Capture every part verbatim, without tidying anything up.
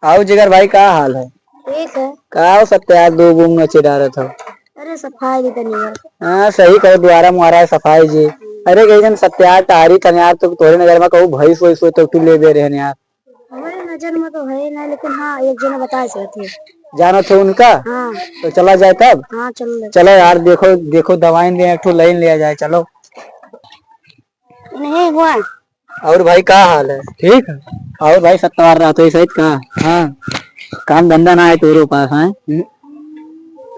आओ जिगर भाई, का हाल है? ठीक है। का हो सत्या, दो बूम नचे डारत हो? अरे सफाई भी तनी है। हाँ, सही कहो, दुआरा मुआरा सफाई जी। अरे कहीं जन सत्या, तारी तन यार, तो तोरे नजर में कहूँ भैंस वैस हो तो तू ले दे रहे हैं यार। हमारे नजर में तो है ना, लेकिन हाँ, एक जना बता सकते हैं। जानो थे उनका? हाँ। तो चला जाए तब? हाँ, चल ले। चलो यार, देखो, देखो, दवाई दे, एक ठो लाइन लिया जाए, चलो। नहीं हुआ। और भाई, का हाल है? ठीक है। और भाई, सत्तवार रहत हो सहित का? हाँ। काम धंधा ना है तोरो पास, हैं? हम्म।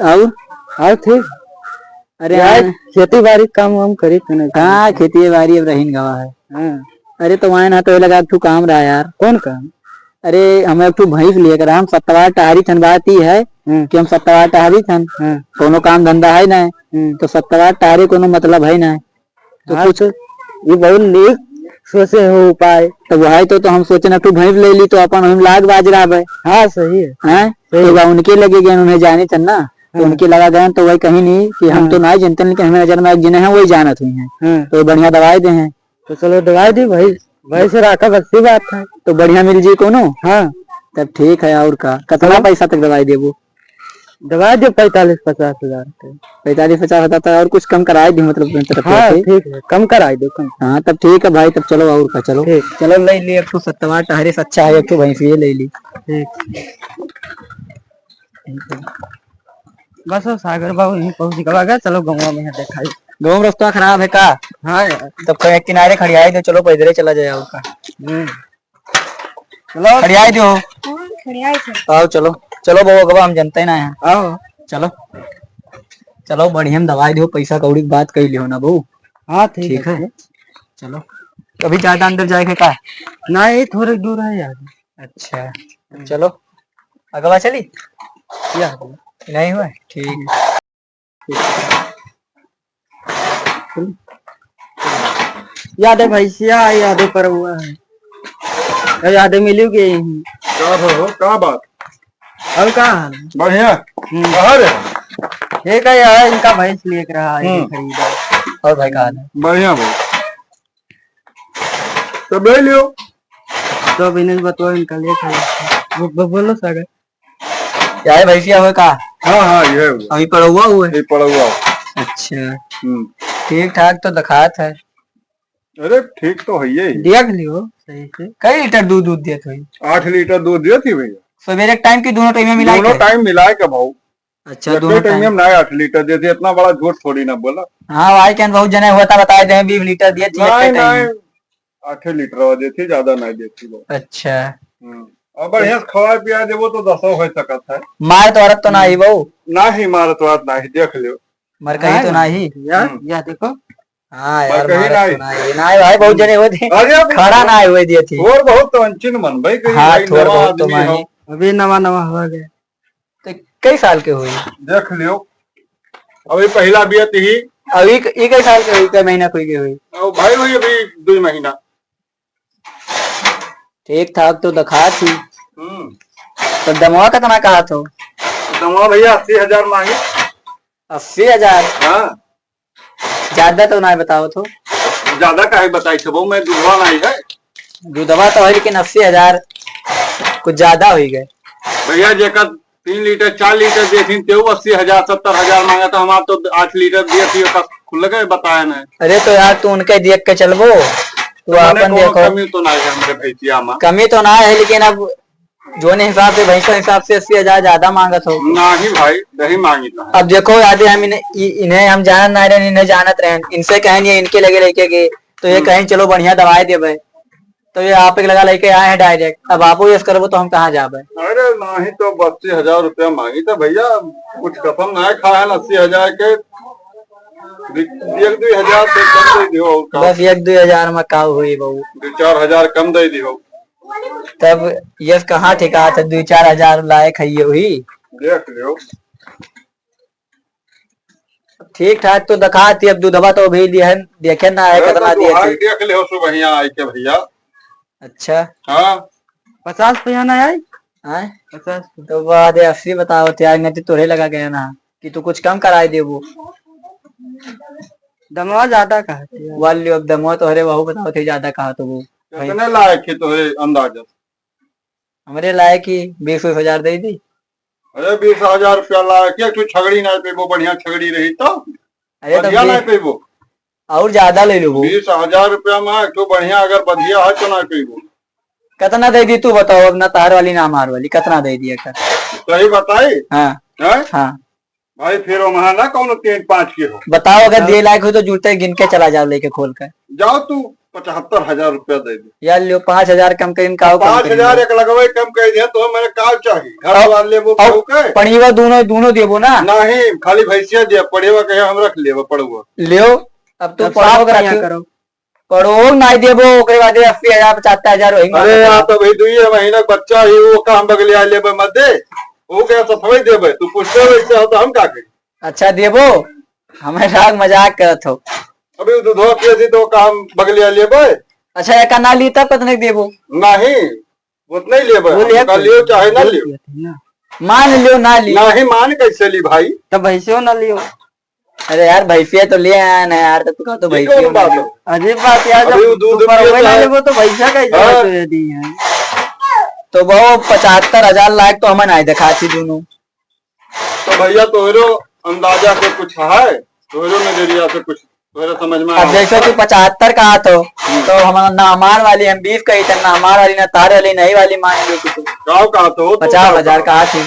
और? और ठीक। अरे यार, हाँ। खेती बाड़ी काम वाम करी तने। हाँ, खेती बाड़ी अब रहीन गवा है। हाँ। अरे, तो वहाँ ना तो ये लगा, एक ठो काम रहा यार। कौन काम? अरे, हमें एक ठो भैंस लिए कर, हम सत्तवार टहरी थन, बात ई है हम्म। कि हम सत्तवार टहरी थन, हम्म। कोनो काम धंधा है ना, हम्म। तो सत्तवार टहरे कोनो मतलब है ना। तो हाँ, कुछ तो ये बहुत नीक सोचे हो उपाय। तो वही तो, तो हम सोचे ना, तू भैंस ले ली तो अपन हम लाग बाज रहबे। हाँ, सही है। हैं? सही तो है। बा उनके लगे गए, उन्हें जाने थे ना, तो हाँ। उनके लगा गए तो वही कहीं नहीं कि हम हाँ। तो ना जानते, लेकिन हमें नजर में एक जने हैं, वही जानत हुई हैं। हाँ। तो बढ़िया दवाई दे हैं। तो चलो दवाई दी भाई, भाई से राखा बस की बात है। तो बढ़िया मिल जी कोनो? हाँ। तब ठीक है, और का? कितना चलो। पैसा तक दवाई देबो? दवाई दे पैंतालीस पचास हजार के। पैंतालीस पचास हजार तक और कुछ कम कराई दी, मतलब, अपनी तरफ हाँ, से। ठीक है, कम कराई दो, कम। हाँ, तब ठीक है भाई, तब चलो और का, चलो। ठीक। चलो, ले ली एक ठो सत्तवा टहरे से अच्छा है, एक ठो भैंस ये ले ली। ठीक। बस वो सागर बाबू यहीं पहुँच गवा गा, चलो गौवा में यहाँ देखाई। गाँव में रास्ता खराब है का? हाँ यार। तब कहीं किनारे खड़ियाई दो, चलो पैदल चला जाए और का। हम्म। चलो। खड़ियाई दो। हाँ, खड़ियाई थे। आओ चलो, चलो बाबू, अब हम जनते ही ना है। आओ। चलो, चलो बढ़िया हम दवाई दो, पैसा कौड़ी की बात कही लियो ना बहू। हाँ, ठीक ठीक है, है। ठीक। चलो, कभी ज्यादा अंदर जाए के का? ना, ये थोड़े दूर है यार। अच्छा, हम्म। चलो, अगवा चली? या। नहीं हुआ? ठीक। यादे भैंसिया, यादे परौआ है। यादे मिलू के यहीं। का हो, का बात? और का हाल? बढ़िया। हम्म। कहाँ रे? ठीक है यार, इनका भैंस लेके रहा है, हम्म। खरीदा। और भाई का हाल है? बढ़िया भाई। तब ले लियो। तो बिनेश बतवा इनका ले खा। ब-, ब-, बोलो सागर। यार भैंसिया हुए का? हाँ, हाँ, ये हुआ। अभी पड़ौआ हुए? ये पड़ौआ हुआ। अच्छा। हम्म। ठीक ठाक तो दिखात है। अरे, ठीक तो है ही। देख लियो सही से। कई लीटर दूध, दूध देत हुई? आठ लीटर दूध देत ही भैया। सवेरे के टाइम की दोनों टाइम में मिला दोनों के? टाइम मिला के भाऊ। अच्छा, एक दोनों टाइम टाइम। में ना आठ लीटर देती, इतना बड़ा झूठ थोड़ी ना बोला। हाँ, भाई, कहन बहुत जने हुआ था, बताए दे, बीस लीटर दिए थे, नहीं, एक टाइम। नहीं, आठे लीटर देती, ज्यादा नहीं देती वो। अच्छा। हम्म। और बढ़िया से खवाए पियाए देबो तो दसो हो सकत है। मार तो औरत तो ना ही हम्म। बहू। ना ही मारत वारत ना ही, देख लियो। मर कहीं तो हाँ, ना ही। यार, हम्म। या देखो। हाँ मर यार, कहीं मारत ना तो ही। ना ही। ना ही भाई, बहुत हम्म। जने हुए थे। अरे, अभी खड़ा ना हुए दिए थे। और बहुत तो अनचिन मन भाई, कहीं हाँ, भाई थोड़ा नवा बहुत तो आदमी मानी। हो। अभी नवा नवा हुआ गया। तो कई साल के हुई? देख लियो, अभी पहला बियत ही। अभी क-, ई कई साल के हुई, कई महीना कोई के हुई? ओ भाई, हुई अभी दुई महीना। ठीक ठाक तो दिखात ही। हम्म। तो दमवा कितना कहत हो? दमवा भैया अस्सी हजार मांगी। अस्सी हजार? हाँ। ज्यादा तो ना बताओ तो। ज्यादा काहे बताई छे बहू, मैं दूधवा नहीं है। दूधवा तो है, लेकिन अस्सी हजार कुछ ज्यादा हो ही गए। भैया, जेकर तीन लीटर, चार लीटर देथिन, तेऊ अस्सी हजार, सत्तर हजार मांगा, तो हमार तो आठ लीटर दिए थी, ओकर खुल के बताए नहीं। अरे तो यार, तू उनके देख के चलबो, तू तो मने आपन कोनो देखो। कमी तो ना है हमरे भैंसिया में। कमी तो ना है, लेकिन अब जोन हिसाब से, भैंसा हिसाब से अस्सी हजार ज्यादा मांगत हो। नहीं भाई, नहीं मांगी तो है। अब देखो, यादे हम इन्हें, इ-, इन्हें हम जानत ना रहे, इन्हें जानत रहे, इनसे कहें ये इनके लगे लेके गए, तो ये हम्म। कहें चलो बढ़िया दवाई देबे, तो ये आप एक लगा लेके आए हैं direct। अब आपो यस करबो तो हम कहाँ जाबे? अरे नहीं, तो अस्सी हजार रुपया मांगी तो भैया, कुछ कसम ना खाए हैं अस्सी हजार के, दि-, एक दुई हजार से कम दे दियो और का। बस एक दुई हजार में का हुई बहू? दुई चार हजार कम दे दियो। तब यस कहाँ ठिकात है, दुई चार हजार लायक है ये हुई। देख लियो। ठीक ठाक तो दिखात ही, अब दूधवा तो अभी दिहन, देखे ना है अरे, कितना तो दिए दुहाई थी। देख ले हो सुबहिया आई के भैया। अच्छा। हाँ। पचास पे ना आई? हाँ? पचास पे। तो बात है, अस्सी बताओ थे, आज नहीं तो तोरे लगा गया ना कि तू कुछ कम कराए देबो। दमवा ज्यादा कहती है। वाली अब दमवा तो, अरे, वहू बताओ थे, ज्यादा कहा तो वो। कितने लायक है तोरे अंदाजा? हमरे लायक ही बीस उस हजार दइ दी। अरे, बीस हजार रुपया लायक, एक ठो छगड़ी नाहीं पेबो, बढ़िया छगड़ी रही तो। अरे, तो बढ़िया बीस नाहीं पेबो। और ज्यादा लइ लेबो। बीस हजार रुपया में एक ठो बढ़िया अगर बधिया है तो नाहीं पेबो। कितना दइ दी तू बताओ, अब ना तार वाली ना हमार वाली, कितना दइ दी एकर? सही बताई? हाँ। हैं? हाँ। भाई, फिर वहाँ ना कौनो तीन पाँच के हो। बताओ, अगर हाँ। दिए लायक हो तो जूते गिन के चला जाओ, लेके खोल के। जाओ तू, पचहत्तर हजार रुपया दइ दे। यार, लियो, पाँच हजार कम करी, का कम करी? पाँच हजार एक लगवे कम कइ दे, तो मैंने का चाही? घर और, वाले वो और केहू के? पढ़िएवा दोनों, दोनों देबो ना? नहीं, खाली भैंसिया दे, पढ़िएवा कहे हम रख लेबो, पढ़ुआ। लियो, अब तू अब पढ़ो साफ के बढ़िया रखियो। करो। पढ़ो नाहीं देबो, ओकरे बाद अस्सी हजार, पचहत्तर हजार वही अरे मांगता। यार, तो भाई, दुइये महीना के बच्चा ही, वो का हम बगलिया लेबे मत दे। वो क्या सफाई देबे? तू पूछते वैसे हो तो हम का करी? अच्छा देबो, हमें राग मजाक करत हो। अभी वो दूधवा पिए थी तो का हम बगलिया लेबे? अच्छा, एका ना ली तब कतने के देबो? नहीं, उतने ही लेबे वो हम। ले का लियो चाहे ना वो लियो। पिए थे ना। मान लियो ना लियो। नहीं, मान कैसे ली भाई? तो भैंसियो ना लियो। अरे यार, भैंसिया तो ले आया ना यार, तो तू कहा तो ये भैंसिया कौन बात ना है? लियो। अरे बात यार, अभी जब वो दूध तू परवे पिए ना है। लेबो तो भैंसिया कैसे हाँ। दे दी है? तो वो पचहत्तर हजार लायक तो हमें नाहीं दिखाती दोनों। तो भैया, तोहरो अंदाजा से कुछ है, तोहरो नजरिया से कुछ, तोहरे समझ में अब आवे। जैसे तू पचहत्तर कहा तो, हम्म। तो हम ना हमार वाली, हम बीस कही थे, ना हमार वाली, ना तार वाली, नहीं वाली मान ली कि तू। का कहा तो, तू पचास हजार का कहा थी।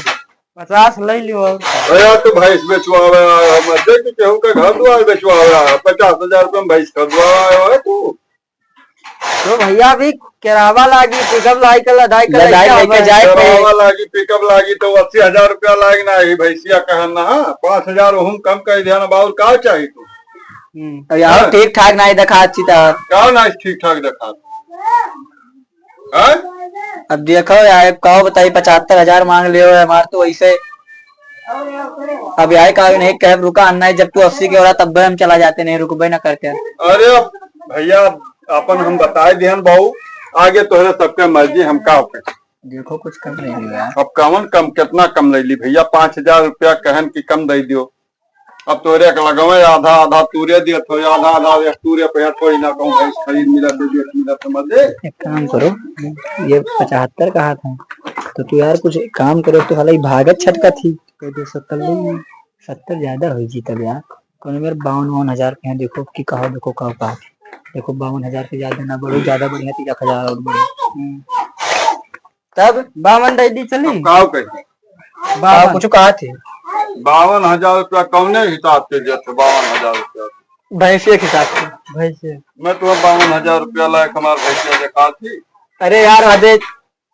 पचास ले लियो। अरे यार, तू भैंस बेचवावे आया है, मत दे कि केहू का घर दुआर बेचवावे आया है। पचास हजार रुपये में भैंस खरीदवावे आया है तू। तो भैया, अभी केरावा लागी, पिकअप लागी, कल लदाई, कल लदाई लइका लेके हमारे। जाए पे। केरावा लागी, पिकअप लागी, तो अस्सी हजार रुपया लागी ना, ही भैंसिया कहन ना, हाँ, पाँच हजार ओहम कम कइ दिया ना, बाउर का चाही तू? हम्म। अब यार, हाँ? ठीक ठाक नाहीं देखा अच्छी तरह। का नाहीं ठीक ठाक देखा? हाँ? अब देखो यार, अब का बताई, पचहत्तर हजार मांग लियो है हमार तो वैसे। अब यार का नहीं कहे, रुका अन्ना, जब तू अस्सी के हो रहा तब हम चला जाते, नहीं रुकबे ना करते। अरे भैया, अपन हम बताए दिहन बाबू, आगे तोहरे सबके मर्जी, हम का करें? देखो, कुछ कम नहीं हुआ। अब कौन कम, कितना कम ले ली भैया? पाँच हजार रुपया कहन कि कम दे दियो। अब तोरे के लगवे आधा आधा तूरे दियत हो, आधा आधा एक तूरे पे थोड़ी ना कहूँ भैंस खरीद मिला तो देख मिला समझ दे। एक काम करो, ये पचहत्तर कहा था, तो तू यार कुछ काम करो, तो साला ये भागत छटका थी। कह दे सत्तर ले ली। सत्तर ज्यादा हो जी तब यार, कौन मेरे बावन बावन हजार के हैं, देखो कि कहा, देखो का, का, देखो बावन हजार के ज्यादा ना बढ़ो, ज्यादा बढ़िया तीन लाख हजार और बढ़ो। हम्म। तब बावन दे दी चली। अब काव कही? बावन। कुछ कहा थे? बावन हजार रुपया कौने हिसाब से दिया था? बावन हजार रुपया। भैंसिया के हिसाब से। भैंसिया। मैं तुम्हें बावन हजार रुपया लायक हमार भैंसिया देखा थी। अरे यार, अबे,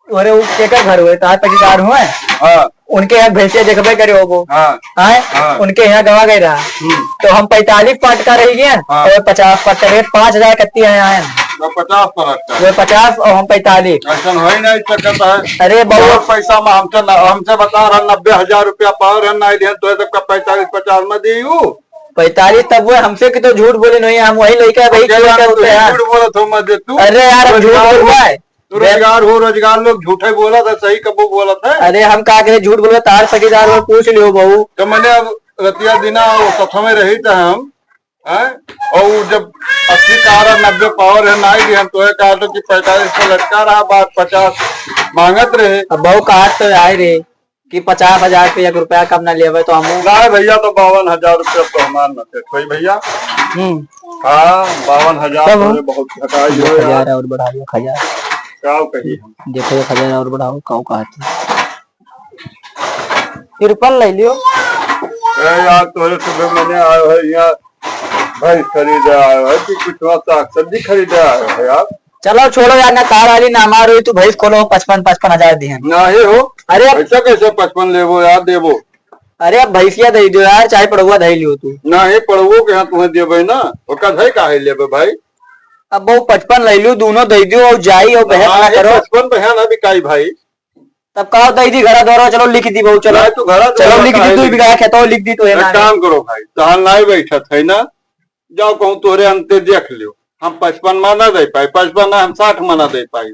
अरे वो केकर घर हुए, तार पटीदार हुए। हाँ। उनके यहाँ भैंसिया देखबे करे होगो। हाँ। आए? हाँ। उनके यहाँ गवा गए रहा। हम्म। तो हम पैंतालीस पटका रही गए, हाँ। तो पचास पटका रहे, पाँच हजार कत्ती है आए। तो पचास पर रखता है। वो पचास और हम पैंतालीस। ऐसा हो ही नहीं सकता है। अरे बहुत बहुत। पैसा में हमसे न-, हमसे बता रहा नब्बे हजार रुपया पावर है, नहीं दिया तो सबका पैंतालीस पचास में दी हूँ। पैंतालीस तब वो हमसे कि तो झूठ बोले नहीं, हम वही लइका वही अब क्या चोर यार, करते तू हैं। झूठ बोलत हो मत दे तू। अरे यार, हम झूठ रोजगार बोलबा हो, है। तू रोजगार हो, रोजगार लोग झूठे बोलत है, सही कबो बोलत है। अरे हम का करे झूठ बोलबा, तार पटीदार हो, पूछ लियो बहू। तो मैंने अब रतिया दिना वो सथ में रही था हम, हैं? और वो जब अस्सी का रहा, नब्बे पावर है, ना ही हम तो कहा तो कि पैंतालीस पे लटका रहा, बात पचास मांगत रहे। अब बहू कहा तो आए रे। कि पचास हजार पे एक रुपया कम ना लेवे तो हम। ना भैया, तो बावन हजार रुपया तो हमार ना थे कोई भैया। हम्म। हाँ, बावन हजार तब तो हम रे बहुत घटाई हो यार। एक हजार और बढ़ाओ, एक हजार। का कही हम? देखो, एक हजार और बढ़ाओ, का कहत है? तिरपन ले लियो। ए यार, तोरे सुबह मैंने आयो है यहाँ, भैंस खरीदे आयो है कि कुछ वहाँ साग सब्जी खरीदे आयो है यार? चलो छोड़ो यार, ना तार वाली ना हमार हुई, तू भैंस खोलो, पचपन, पचपन हजार दिहन। नाही हो। अरे अब ऐसा कैसे पचपन लेबो यार, देबो? अरे अब भैंसिया दे दो यार, चाहे पड़ुआ दे लियो तू। नाही, पड़ुओ के यहाँ तुम्हें देबे ना, ओका धै काहे लेबे भाई? अब वो पचपन ले लियो, दोनों दे दियो और जाई और बहस ना नाही, करो। पचपन पे है ना बिकाई भाई। तब कहो दे दी घरा द्वारा, चलो लिख दी बहू, चलो। नाही, तू घरा चलो द्वारा लिख दी, काहे तू लिख भी दी? गाय खेतो लिख दी तो है एक ना। काम करो भाई, तहां नाही बैठत है ना, जाओ कहूँ तोहरे अंते देख लियो, हम पचपन मा ना दे पाई, पचपन ना हम साठ मा ना दे पाई।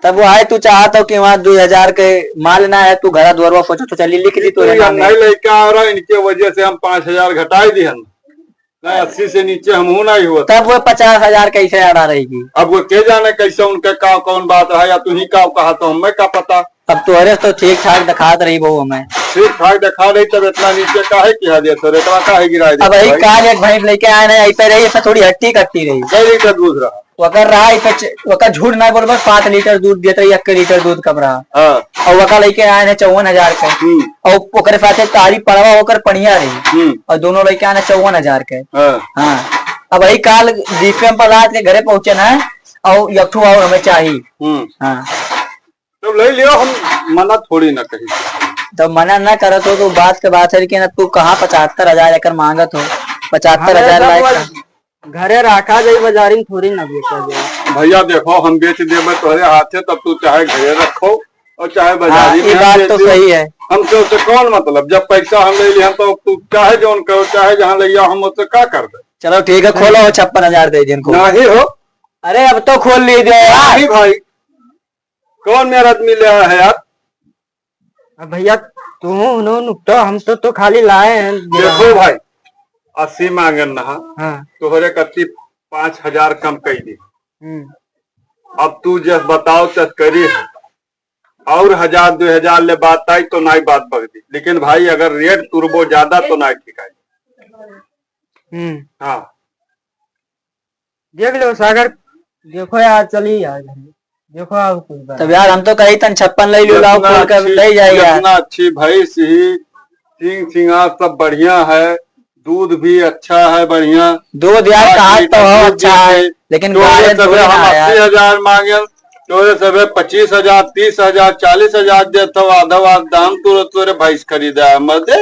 तब वो आए, तू चाहत हो कि वहाँ दो हजार के माल ना है, तू घरा दुआरवा सोचो तो चली लिख दी तो तू है ना। नहीं लेके आ रहा, इनके वजह से हम पाँच हजार घटाई दिहन। नहीं, अस्सी से नीचे हमहू नहीं हुआ। तब वो पचास हजार कैसे अड़ा रहेगी? अब वो के जाने कैसे उनके का कौन बात रहा, या तू ही का कहा तो हमें का पता। अब तोहरे तो ठीक ठाक दिखात रही बहू हमें। ठीक ठाक दिखा रही, तब इतना नीचे काहे किहा दिया तोरे, इतना काहे गिरा दिया अब वही भाई? काल एक भैंस लेके आए रहे, ऐसे रही, ऐसे थोड़ी हट्टी कट्टी रही। कै लीटर दूध रहा? वकर रहा, इसे च-, वकर झूठ ना बोलबे, सात लीटर दूध देत रही, एक लीटर दूध कम रहा। हाँ। और वकर लेके आए हैं चौवन हजार के। हम्म। और ओकरे साथे तारी पड़वा होकर पनिया रही। हम्म। और दोनों लेके आए हैं चौवन हजार के। हाँ। हाँ। अब वही काल दीपे हम प्रहलाद के घरे पहुंचे ना, और एक ठो और हमें चाहिए। हम्म। हाँ। तब ले लियो, हम मना थोड़ी ना कही। तब मना ना करत हो तो बात के बात है, लेकिन अब तू कहाँ पचहत्तर हजार एकर मांगत हो? पचहत्तर हजार हमें लायक सब का? घरे रखा जाई, बाजारी में थोड़ी ना बेचा जाए। भैया देखो, हम बेच देबे तोहरे हाथे, तब तू चाहे घरे रखो और चाहे हाँ, बाजारी ये में बात बेच तो दियो। सही है। हमसे उसे कौन मतलब? जब पैसा हम ले लिहन तो तू चाहे जौन करो, चाहे जहाँ ले जाओ, हम उससे का करबे? चलो ठीक है, खोलो, छप्पन हजार दे दिन को। नहीं हो। अरे अब तो खोल लीजिए यार। नहीं भाई, कौन मेरा आदमी ले आया है यार? अब भैया, तू उन्हों नुकता, हम तो, तो खाली लाए हैं। देखो भाई, अस्सी मांगन ना, हाँ। तोहरे कत्ती पाँच हजार कम कई दी। हम्म। अब तू जस बताओ तस करी, और हजार दो हजार ले बात आई तो नाई बात बगदी, लेकिन भाई अगर रेट तुरबो ज्यादा तो नाई ठीक आई। हम्म। हाँ। देख लो सागर, देखो यार, चली यार घरे। देखो, और कुछ बात तब यार, हम तो कही तन छप्पन ले लो, लाओ, जितना खोल कर अच्छी, ले जाए यार। जितना अच्छी भैंस ही, सींग सिंगार सब बढ़िया है, दूध भी अच्छा है, बढ़िया। दूध यार, पाँच कहा लीटर तो हो, दूध अच्छा देती है, है, लेकिन तोरे गाय सभे दूध हम ना यार। अस्सी हजार मांगे, तोरे सभे पच्चीस हजार, तीस हजार, चालीस हजार देत हो, आधा आध दाम तोरे, तोरे भैंस खरीदा है, मर्दे।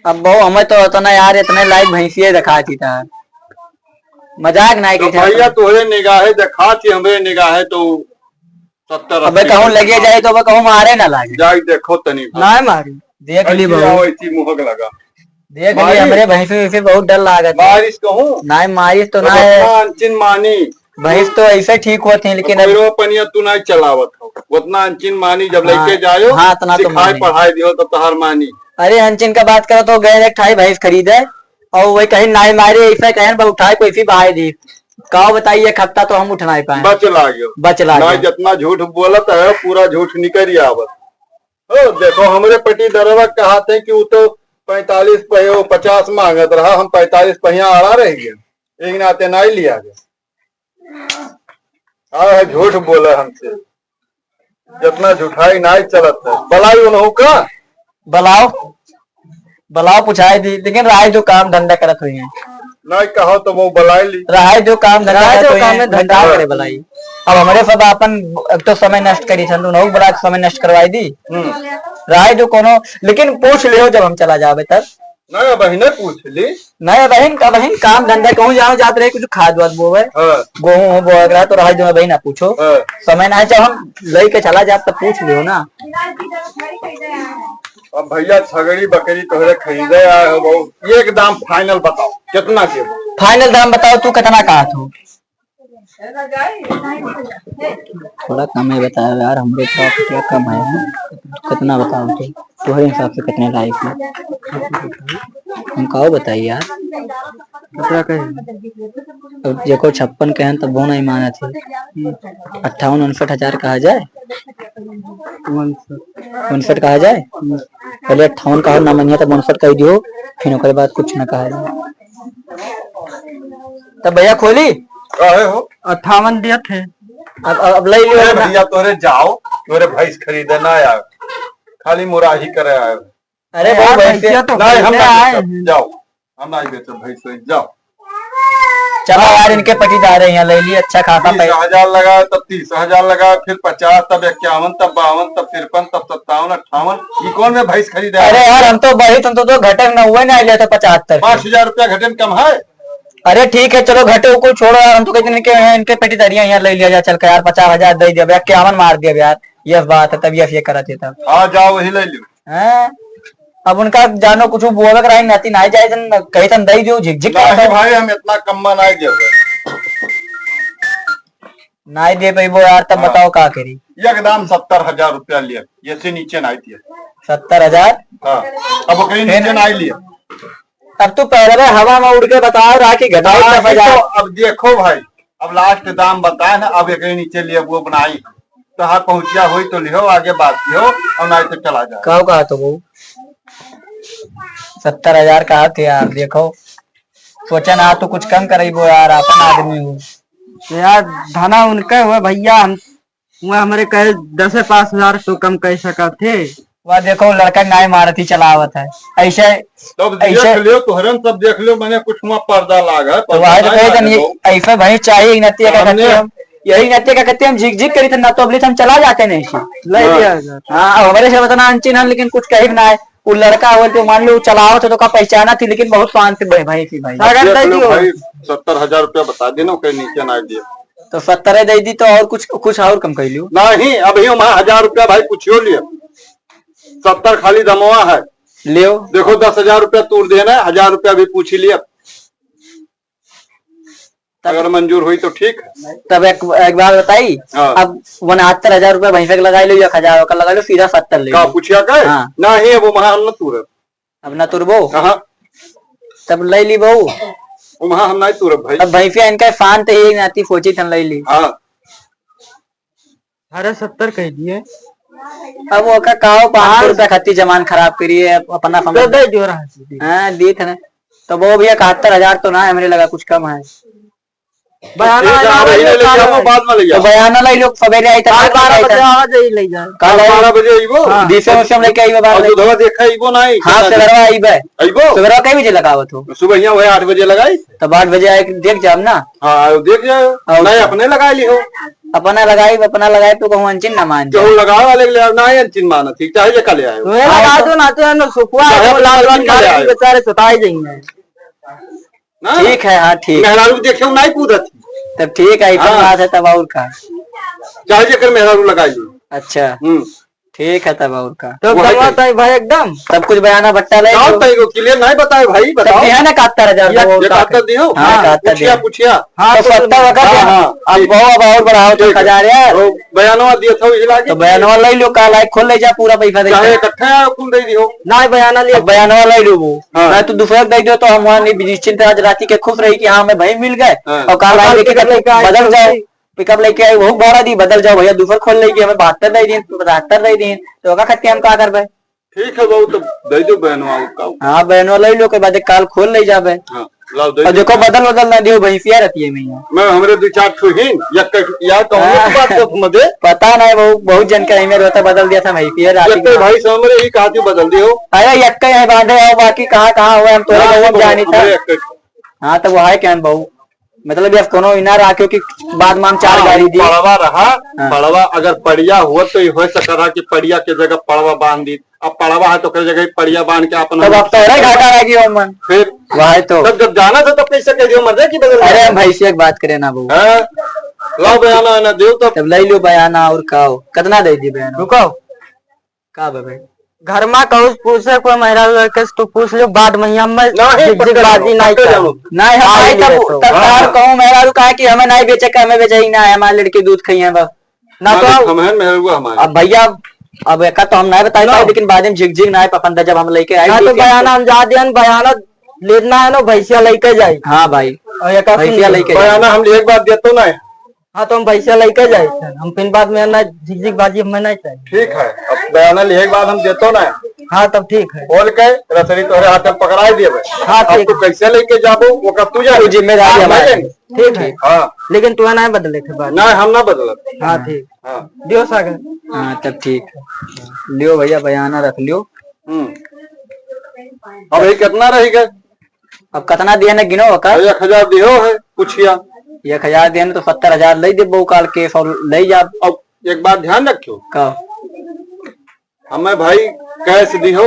अब बहू, हमें तो इतना यार, इतने लायक भैंसिए दिखाती था, मजाक नहीं तो की था। भैया, तोहरे निगाहे दिखाती, हमरे निगाहे तो सत्तर अबे अस्सी कहूँ लगे जाए तो अबे कहूँ मारे ना लागे। जाई देखो तनी भर। ना मारी, देख ली ऐसी बहू। आओ, ऐसी मुहक लगा। देख ली, मारी? हमरे भैंस में से बहुत डर लागत है। मारिस कहूँ? ना मारिस तो तो ना है। उतना अंचिन मानी। भैंस तो ऐसे ठीक होत है, लेकिन अब कोई रो पनिया तू ना चलावत हो। उतना अंचिन मानी जब हाँ, लेके जायो, हाँ, इतना तो सिखाए मानी। पढ़ाए दियो तो तहार मानी। अरे अंचिन का बात करो तो गए एक ठाई भैंस खरीदे और वही कहीं नाई मारे, ऐसे कहीं पर उठाए कोई सी बहाई दी। का बताइए, एक हफ्ता तो हम उठ नाई पाए। बच लाग गयो। बच लाग नाई गयो। जितना झूठ बोलत है, पूरा झूठ निकल ही आवत। हो, देखो, हमरे पट्टीदारवा कहा थे कि वो तो पैंतालीस पहिया, वो पचास मांगत रहा, हम पैंतालीस पहिया आड़ा रह गए, एक नाते नाई लिया गया। आ, झूठ बोला हमसे, जितना झूठाई नाई चलत है। बलाई उन्हों का? बलाओ, बलाओ, पुछाई दी, लेकिन राय जो काम धंधा करत हुई है। नाई कहो तो वो बलाई ली। राय जो काम धंधा रहा करत जो हुई काम है, में धंधा धंधा करे बलाई। अब हमरे सब अपन एक तो समय नष्ट करी थन, उन्हों बला के समय नष्ट करवाई दी। हम्म। राय जो कोनो, लेकिन पूछ लियो जब हम चला जावे तब। नहीं, अबहिने पूछ ली। नहीं, अबहिन, अबहिन काम धंधा कहूँ जाओ जात रहे, कुछ खाद वाद बोवे। हाँ। गेहूं हो बोवे रहा तो रहा जो अबहिन ना पूछो। हाँ। समय ना है, जब हम लेके चला जात तब पूछ लियो ना। अब भैया छगड़ी बकरी तोहरे खरीदे आए हो बहू, एकदम final बताओ, कितना के? Final दाम बताओ, तू कितना कहा तू? थोड़ा कम ही बताओ यार, हमरे प्रॉपर्टी कम है। कितना बताओ तू, तोहरे हिसाब से कितने लायक है? हम काहो बताई यार? कितना कहे? अब देखो छप्पन कहें तब वो नहीं मानत है। अट्ठावन उनसठ हजार कहा जाए? उनसठ। उनसठ कहा जाए? पहले अट्ठावन कहो ना मनिया तब उनसठ कह दियो, फिर ओकरे बाद कुछ ना कहा जाए। तब भैया खोली? काहे हो? अट्ठावन दिया थे। अब, अब, अब ले लियो ए ना। भैया, तोरे जाओ, तोरे भैंस खरीदे ना आए, खाली मुराही करे आए। अरे यार, वो भैंस भैंसिया तो नहीं, हम खरीदे ना आए बेचब, हैं। जाओ, हम नहीं बेचब भैंस, जाओ। चलो यार, इनके पटीदार हैं यहाँ, ले ली अच्छा खासा बीस हजार पैसा। लगाए, तब तीस हजार लगाए, फिर पचास, तब इक्यावन, तब बावन, तब तिरपन, तब सत्तावन, अट्ठावन। ये कौन में भैंस खरीदा है? अरे यार, हम तो वही, तुम तो, तो घटे में हुए ना, ले तो पचहत्तर। पाँच हजार रुपया घटे में कम है? अरे ठीक है, चलो घटे को छोड़ो यार, हम तो कहते हैं इनके, इनके पटीदारियां यहाँ ले लिया जाए, चल के यार, पचास हजार दे दिया, इक्यावन मार दिया यार, ये बात है, तब ये, ये करत है तब। हाँ, जाओ, वही ले लो। हैं? अब उनका जानो कुछ बोलक रही, नाती नाई जाए, जन कही तन दई जो झिकझिक नहीं करता है। भाई, हम इतना कम्मा नाई देबे। नाई दे पैबो यार, तब हाँ। बताओ का करी? एकदम सत्तर हजार रुपया लिया, ये से नीचे नाई दिया। सत्तर हजार? हाँ, अब कहीं नीचे फिर? नाई लिया। अब तू पहले हवा में उड़ के बताओ रहा कि घटाई हाँ, का ये बाजार। तो अब देखो भाई, अब लास्ट दाम बताए ना, अब एक नीचे लिए वो बनाई तो हाँ पहुँचिया होई तो लिहो, आगे बात लिहो और नहीं तो चला जाए। का कहा तो वो सत्तर हजार कहा थे यार, देखो सोचा ना तो कुछ कम करइबो यार, अपन आदमी हो। तो यार धना उनके हुआ भैया, हम वह हमरे कहे दस पाँच हजार तो कम कह सकत थे। वह देखो लड़का नाय मारत ही चलावत है ऐसे। तब ऐसे देख लियो, तोहरन सब देख लियो, मैंने कुछ हुआ पर्दा लाग है, तो पर्दा वह तो नहीं कहे लाग तन है ये तो। ऐसे भाई चाहिए एक नतिया का हमने करते हम, यही नतिया का करते हम झिक झिक करी तो ना तो अबली तो हम चला जाते नहीं से। ले हाँ। लिया जाता। हाँ, अब हमारे से बतना अनचिन है, लेकिन कुछ कही ना है। वो लड़का हो तो मान लो चलावत है तो का पहचाना थी, लेकिन बहुत शांत भाई, भाई थी भाई। अगर देख दे लो दियो। भाई, सत्तर हजार रुपया बता देना, कहीं नीचे ना दिए। तो सत्तर दे दी तो और कुछ, कुछ और कम कर लियो। नहीं, अभी हम हजार रुपया भाई पूछियो लिए, सत्तर खाली दमवा है। लियो। देखो दस हजार रुपया तूर देना है, हजार रुपया भी पूछ लिया। तब अगर मंजूर हुई तो ठीक है। तब एक, एक बात बताई, हाँ। अब उनहत्तर हजार रुपया भैंसा के लगा लो, एक हजार ओकर लगा लो, सीधा सत्तर ले का लो। पूछिया का? हाँ। नहीं, अब वहाँ हम न तूरब। अब ना तुरबो? हाँ। तब ले ली बहू। वहाँ हम नहीं तुरब भाई। अब भैंसिया इनका शांत ही एक नाती सोची थन ले ली। हाँ। अरे सत्तर कह दिए। अब ओका काओ पाँच सौ हाँ। रुपया खातिर जमान खराब करिए, अप-, अपना तो समझ। दे जो रहा है। हाँ, दीत है ना। तो वो भी इकहत्तर हजार तो ना है, हमरे लगा कुछ कम है। बयाना ठीक है, आइना हम यही ले ले जाओ, जाओ। बाद में ले तो जाओ। बयाना लाई लोग सवेरे आई तो काल रात में बारह आई बजे था। आवा जाई ले जाए। काल काल आई। बारह बजे अइबो। हाँ। डीसीएम उसीएम लेके अइबे बारह और बजे। दूधवा देखा अइबो ना आई, हाँ, कितना सवेरवा अइबे। अइबो? सवेरवा कै बजे लगावत हो? सुबह यहाँ वही आठ बजे लगाई। तब आठ बजे आके देख जाब ना। हाँ, देख जाओ। और नहीं, क्या? अपने लगाई ली हो। अपना लगाई, अपना लगाई तो कहूँ अनचिन ना मान जाए। केहू लगावे वाले के ले आओ, ना ही अनचिन मानत, ठीक, चाहे जेका ले आयो। तुम्हें हाँ, लगा तो दो ना, तो है ना, सुखुआ चाहे है, अपना लाल लाल अनचिन का ले आयो। बेचारे सताए जाएंगे। ना? ठीक है, हाँ, ठीक। मेहरारू देखे नहीं कूदत। तब ठीक है, इतना हाँ। बात है, तब और का। चाहे जेकर मेहरारू लगाई ली। अच्छा। हम्म। ठीक है, तब और का। तो वही दवा तो। तय भाई एकदम। सब कुछ बयाना बट्टा ले जाओ, लो। तय को clear नहीं बताए भाई, तब बताओ। दिया ना इकहत्तर हजार ये, वो ये और का इकहत्तर है। दियो? हाँ, हाँ, इकहत्तर पूछिया, दियो। पूछिया। हाँ, तो तो सत्तर वगैरह हाँ, दिया। हाँ, अब ठीक। बहुत, अब और बढ़ाओ तो ठीक है। हजार यार। तो बयानवा दिया था, इसी लागे तो कि बयानवा ले लो, काल आए खोल ले जा, पूरा पैसा दे चाहे दे। इकट्ठा है, कुल दे दियो। ना बयाना लिया। अब बयानवा ले लो वो। हाँ। ना तो दूसरा दे दो तो हम वहाँ नहीं निश्चिंत आज राती के खुश रही कि हाँ, हमें भाई मिल गए। हाँ। और काल और आए काल देखे पिकअप तो लेके आए बदल तो जाओ। ठीक। पिकअप लेके आई, वहू भाड़ा दी, बदल जाओ भैया, दूसर खोल लेके हमें बहत्तर दे दीन, बहत्तर दे दीन, तो ओका खातिर हम का करबे? ठीक है बाबू, तो दे दो बहनवा, और का? हाँ, बहनवा ले लो, के बाद काल खोल ले जाबे। हाँ, लाओ, दे और दो। देखो, बदल बदल ना दियो, भैंसिया रहती है मैं यहाँ। मैं हमरे दो चार ठो ही, या कट, या तो हम लोग हाँ। बात कर तुम दे। पता नहीं, वो बहुत जन का ईमेल होता, बदल दिया था भैंसिया रात एक में। तो भाई से हमरे ही कहा थी बदल दियो। अरे, एक का यही बांधे हो, बाकी कहाँ कहाँ हुआ, हम तोरे हाँ, गाँव में तो जानी था। हमरे एक हाँ, तो वो है क्या बहू? मतलब, ये कोनो इना राख्यो कि बाद में हम चार हाँ, गाड़ी वो दी। पड़वा रहा, हाँ। पड़वा अगर पड़िया हुआ तो ये हो सकता रहा कि पड़िया के जगह पड़वा बांध दी। अब पड़वा है तो ओकर जगह पड़िया बांध के अपन तब हम अब तोरे घाटा रह गयो मन। फिर वही तो। तब जब जाना था तब कैसे कह दियो मर्दे कि बदल अरे, गया? हम भैंसिया की बात करे ना बहू। हाँ? लाओ बयाना, आना दियो तब। तब ले लो बयाना और का हो? कितना दे दी बयाना? रुको। का बा भाई? घर मा कहूँ पूछे कोई महिला लड़के से तो पूछ लो, बाद में हम नहीं, झिकझिक पक्का बाजी जानो, नहीं पक्का करो। जानो। नहीं, हम आई नहीं ले तब, तो। तब हाँ, तार हाँ। कहूँ मेहरारू कहा कि हमें नहीं बेचे के, हमें बेचे ही ना है, हमारे लड़के दूध खाई हैं बस। ना तो मालिक हम हैं, मेहरुआ हमारे। अब भैया, अब एका तो हम नहीं बताए ना। पाए, लेकिन बाद में झिकझिक ना है, पपन दा जब हम लेके आए ना तो दूध बयाना तो। हम जा दियन, बयाना लेना है ना, भैंसिया लेके जाई। हाँ भाई, और एका भैंसिया सुन लेके बयाना जाई। हम एक बार देतो ना है। हाँ, तो हम भैंसिया लेके जाए थे, हम फिर बाद में ना झिकझिक बाजी हमें नहीं चाहिए। ठीक है, अब बयाना लिहे के बाद हम देतो ना। हाँ, तब ठीक है। खोल के रसरी तोहरे हाथ में पकड़ाई देबे। हाँ, अब ठीक। तू कैसे लेके जाबो, ओकर तू जाने। तू जिम्मेदारी हम हमारी। नहीं जाने। ठीक है। हाँ। लेकिन तू ना बदले थे बात। ना, हम ना बदलब। हाँ, ठीक। हाँ। दियो सागर। हाँ, तब ठीक। लियो भैया, बयाना रख लियो। हम्म। अब ये कितना रही गए? अब कितना दिए न गिनो ओकर? अरे, एक हजार दिहो है, पूछिया। एक हजार दिए न तो सत्तर हजार ले देबो काल cash और ले जा। अब एक बात ध्यान रखियो। का? हमें भाई cash दिहो।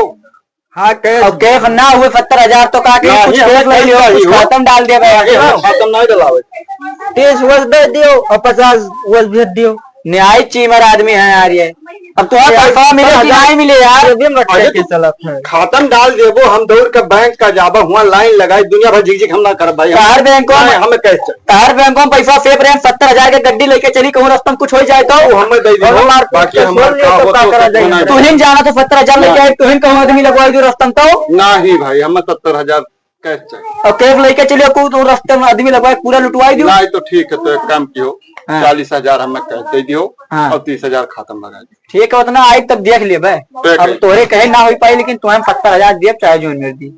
हाँ, cash। अब cash ना हुए सत्तर हजार तो का के ना, कुछ ये cash हमें ले लियो, cash कुछ चाहिए हो। खातम डाल दे भाई। ना, ये हमें खातम नहीं डलावे। तीस वस दे दियो और पचास वस भेज दियो। न्यायिक चीमर आदमी है यार ये। अब तो आप न्यायिक पैसा मिले कि नहीं मिले यार? ये भी हम रख अरे के तो चलत है। खातम डाल देबो, हम दौड़ के बैंक का जाबा, हुआ line लगाई, दुनिया भर झिकझिक हम ना करब भाई। तार बैंक में नहीं, हमें cash चाहिए। तार बैंक में पैसा safe रहे, सत्तर हजार के गड्डी लेके चली, कहूँ रस्ता में कुछ हो जाए तो? वो हमें दे दो, और हमार बाकी कुछ हमार बोल दियो का तो हो का तो करा जाए? होना तुहिन जाना तो सत्तर हजार लेके नहीं। आए, तुहिन कहूँ आदमी लगवाई दो रस्ता में तो? नहीं भाई, हमें सत्तर हजार अच्छा। और cash लेके चलियो, को तो रास्ते में आदमी लगवाए, पूरा लुटवाई दियो। नहीं तो ठीक है, तो एक काम कियो, हाँ। चालीस हजार हमें cash दे दियो हाँ। और तीस हजार खाता में लगा दियो। ठीक है, उतना आई तब देख लेबे। ठीक अब है। तोहरे कहे ना हो पाई, लेकिन तुम्हें सत्तर हजार दिए, चाहे जो मर्जी।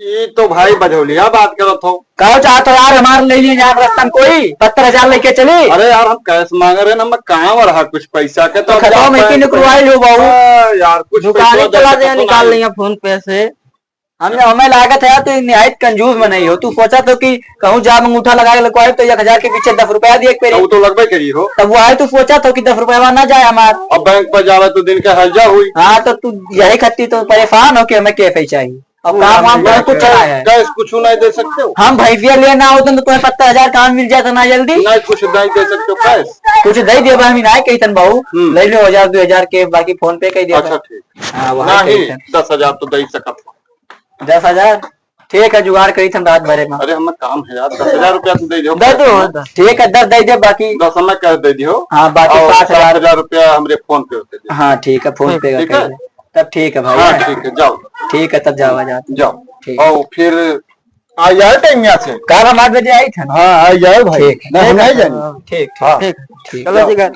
ये तो भाई बझौलिया बात करत हो। कहो चाहत हो यार, हमार ले लिए जाए रस्तन कोई, सत्तर हजार लेके चली। अरे यार, हम cash मांग रहे ना, हम कहाँ रहा कुछ पैसा के, तो तो अब खतवा जाता में है की तो निकलवाई लो बाबू। हाँ यार, कुछ दुकाने पैसा चला दे दे, सकत निकाल नहीं। लिया PhonePe से। हमने, हमें लागत है यार, तू निहायत कंजूस मनई हो। तू सोचा तो कि कहूँ जाब अंगूठा लगा के लुकवाए तो एक हजार के पीछे दस रुपया दिए के तो पड़े। वो तो लगबे करी हो। तब वो आए, तू सोचा तो कि दस रुपया ना जाए हमार। अब बैंक पर जावे तो दिन के हर्जा हुई। हाँ, तो तू यही खातिर तो परेशान हो कि हमें cash ही चाहिए। अब वो काम हम वाम नहीं बहुत कुछ करते। चला है। Cash कुछ नहीं दे सकते हो? हम भैंसिया लेना होते तो तुम्हें सत्तर हजार काम मिल जाता ना जल्दी। नहीं, कुछ नहीं दे सकते हो cash? कुछ दे दिया भाई, हम नहीं कही तन बाबू, हम्म। ले लो हजार दो हजार के, बाकी PhonePe कह दिया अच्छा, था। ठीक। हाँ, वहाँ नहीं, कही तन। दस हजार तो दे ही सकत हो। दस हजार? ठीक है, जुगाड़ करी थन रात भरे में। अरे, हमें काम है यार, दस हजार रुपया तुम दे दो। दे दो, ठीक है, दस दे दे, बाकी दस हमें cash दे दियो। हाँ, बाकी और पाँच हजार। सात हजार रुपया हमरे PhonePe होते दे। हाँ, ठीक है, PhonePe का ठीक है? कर दे। तब ठीक है भाई, हाँ, हाँ। ठीक है, जाओ। ठीक है, तब जावा जात। जाओ। ठीक। और फिर आ जाए time यहाँ से। कल हम आठ बजे आई थन। हाँ, आ जाए भाई। ठीक। नहीं, हम नहीं जाएंगे। हाँ, ठीक, ठीक। हाँ। ठीक। ठीक। चलो, जाओ। ठीक है।